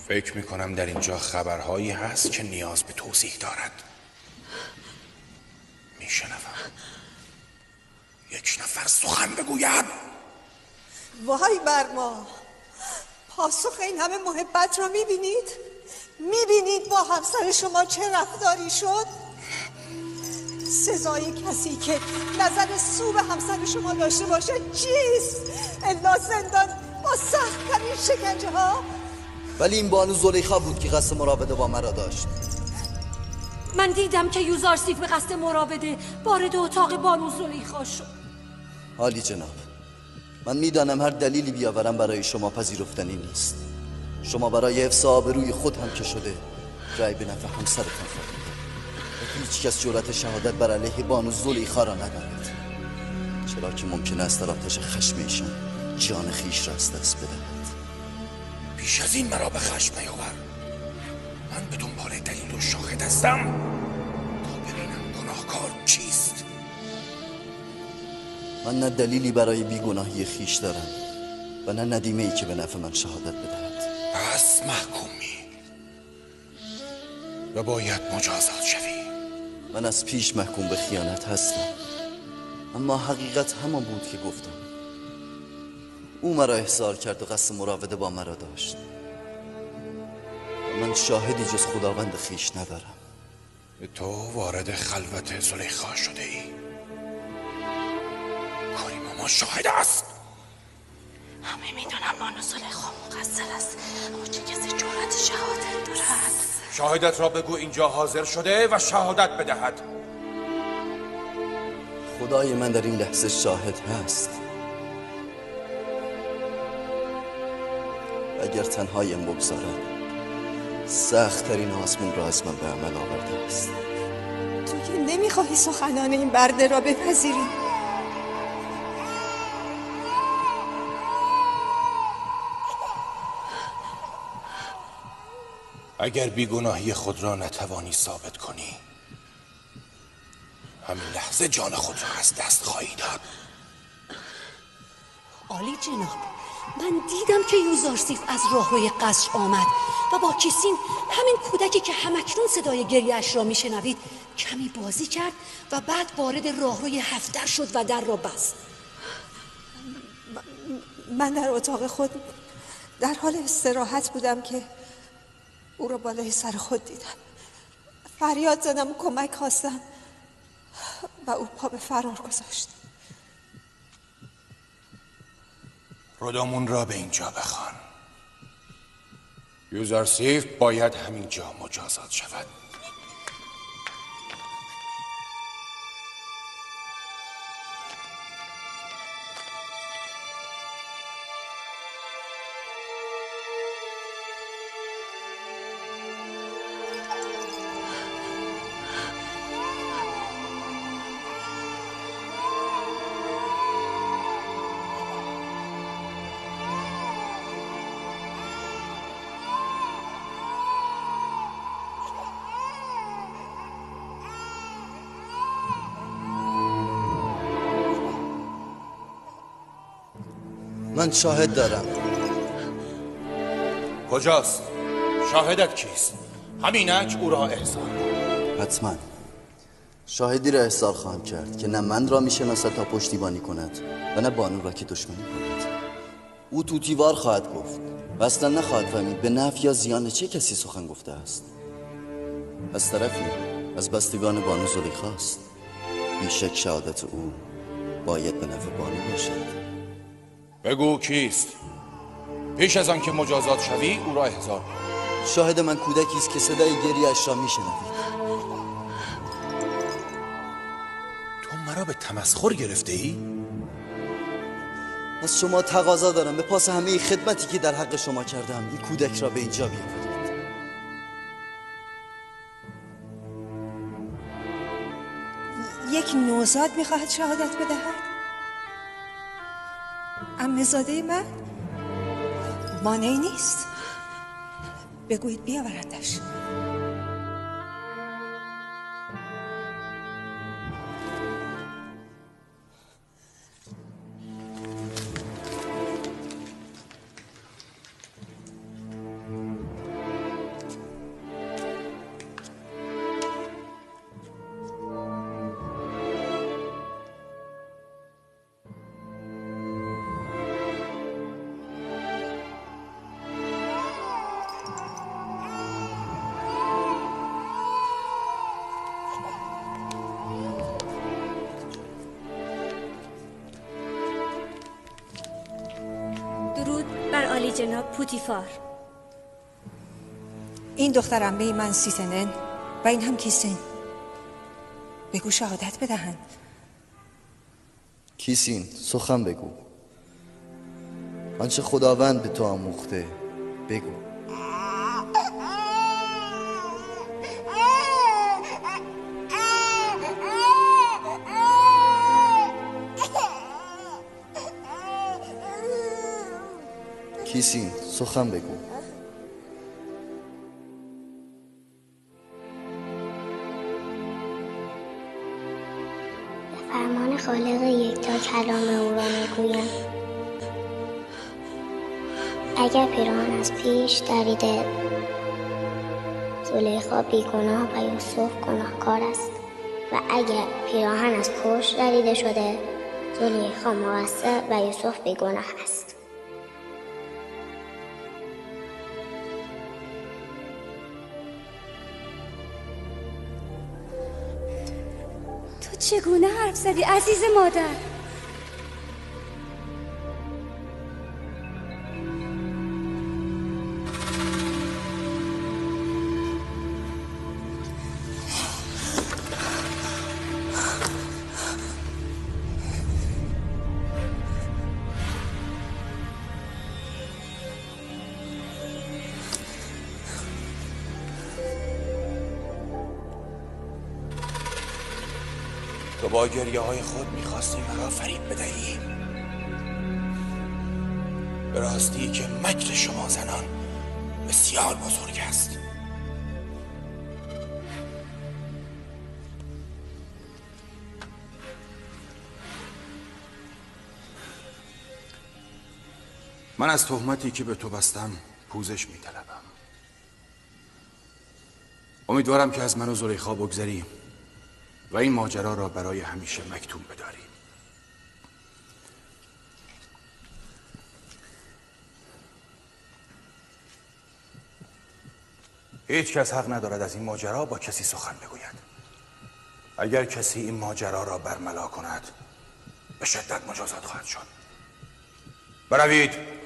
فکر میکنم در اینجا خبرهایی هست که نیاز به توضیح دارد. میشنوم یک نفر سخن بگوید. وای بر ما! پاسخ این همه محبت را میبینید؟ میبینید با همسر شما چه رفتاری شد؟ سزای کسی که نظر سو به همسر شما داشته باشه چیست؟ الا زندان با سخت‌ترین شکنجه ها. ولی این بانو زلیخا بود که قصد مراوده با مرا داشت. من دیدم که یوزارسیف به قصد مراوده وارد اتاق بانو زلیخا شد. عالی جناب، من میدانم هر دلیلی بیاورم برای شما پذیرفتنی نیست. شما برای حفظ آبروی خود هم که شده رأی به نفع همسرتان خواهید داد. هیچ کس جرأت شهادت بر علیه بانو زلیخا را ندارد، چرا که ممکن است در آتش خشم ایشان جان خویش را از دست بدهد. بیش از این مرا به خشم نیاور. من به دنبال دلیل و شاهد هستم تا ببینم گناهکار چیست. من نه دلیلی برای بیگناهی خویش دارم و نه ندیمه ای که به نفع من شهادت بدهد. پس محکومی و باید مجازات شوی. من از پیش محکوم به خیانت هستم، اما حقیقت همان بود که گفتم. او مرا احضار کرد و قصد مراوده با مرا داشت و من شاهدی جز خداوند خویش ندارم. تو وارد خلوت زلیخا شده ای. کاری ما شاهد است. همه میدونم بانو زلیخا مقصر است، اما چه کسی جرأت شهادت دارد؟ شاهدت را بگو اینجا حاضر شده و شهادت بدهد. خدای من در این لحظه شاهد هست. اگر تنهایم بگذارد سخت‌ترین آزمون را از من به عمل آورده است. تو که نمیخواهی سخنان این برده را بپذیری. اگر بیگناهی خود را نتوانی ثابت کنی، همین لحظه جان خود را از دست خواهی داد. عالی جناب، من دیدم که یوزارسیف از راهروی قصر آمد و با کیسین، همین کودکی که همکنون صدای گریه‌اش را میشنوید، کمی بازی کرد و بعد وارد راهروی هفت در شد و در را بست. من در اتاق خود در حال استراحت بودم که او را بالای سر خود دیدم. فریاد زدم و کمک خواستم و او پا به فرار گذاشت. رودامون را به اینجا بخوان. یوزارسیف باید همینجا مجازات شود. من شاهد دارم. کجاست؟ شاهدت کیست؟ همینک او را احضار. حتما شاهدی را احضار خواهم کرد که نه من را میشناسد تا پشتیبانی کند و نه بانو را که دشمنی کند. او توتیوار خواهد گفت و اصلا نخواهد فهمید به نفع یا زیان چه کسی سخن گفته است. از طرفی از بستگان بانو زلیخاست. بیشک شهادت او باید به نفع بانو باشد. بگو کیست؟ پیش از آن که مجازات شوی او را احضار کن. شاهد من کودکی است که صدای گریه‌اش را میشنوید. تو مرا به تمسخر گرفته ای؟ از شما تقاضا دارم به پاس همه خدمتی که در حق شما کردم این کودک را به اینجا بیاورید. یک نوزاد میخواهد شهادت بدهد؟ عمه‌زاده من؟ مانعی نیست. بگویید بیاورندش. جناب پوتیفار. این دختر عمه من سیتنن و این هم کیسین. بگو شهادت بدهند. کیسین، سخن بگو. آنچه خداوند به تو آموخته بگو. کیسین، سخن بگو. به فرمان خالق یکتا کلام او را میگویم. اگر پیراهن از پیش دریده، زلیخا بیگناه و یوسف گناهکار است، و اگر پیراهن از پشت دریده شده، زلیخا مقصر و یوسف بیگناه است. تو چگونه حرف زدی عزیز مادر؟ تو با گریه های خود میخواستی مرا فریب بدهی؟ به راستی که مکر شما زنان بسیار بزرگ است. من از تهمتی که به تو بستم پوزش میطلبم. امیدوارم که از من و زلیخا بگذری و این ماجرا را برای همیشه مکتوم بداری. هیچ کس حق ندارد از این ماجرا با کسی سخن بگوید. اگر کسی این ماجرا را برملا کند به شدت مجازات خواهد شد. بروید.